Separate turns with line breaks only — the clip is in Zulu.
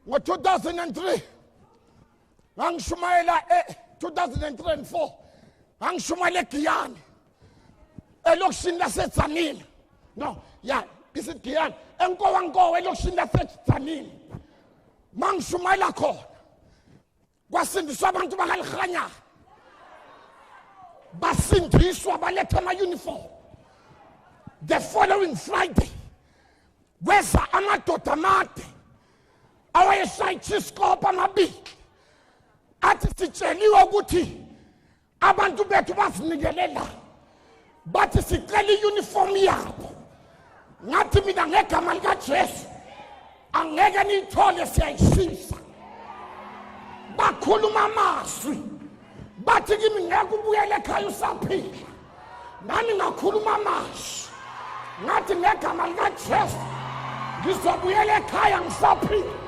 Ngo-2003 ngangishumayela e-2003 and 4, ngangishumayela eGiyani, elokishini laseTzaneen. No, ya, isiGiyani, eNkowankowa, elokishini laseTzaneen. Mangishumayela khona kwasindiswa abantu bakaLihanyana, basindiswa, baletha ama-uniform. The following Friday kweza amadoda amade awayeshaya ichiskop amabili, athi, "Sitsheliwe ukuthi abantu bethu bazinikele la, bathi sicela i-uniform yabo." Ngathi mina, "Ngegama likaJesu, angeke niyithole, siyayishisa." Bakhuluma amazwi, bathi kimi, "Ngeke ubuyele ekhaya usaphila." Nami ngakhuluma amazwi, ngathi, "Ngegama likaJesu, ngizobuyela ekhaya ngisaphila."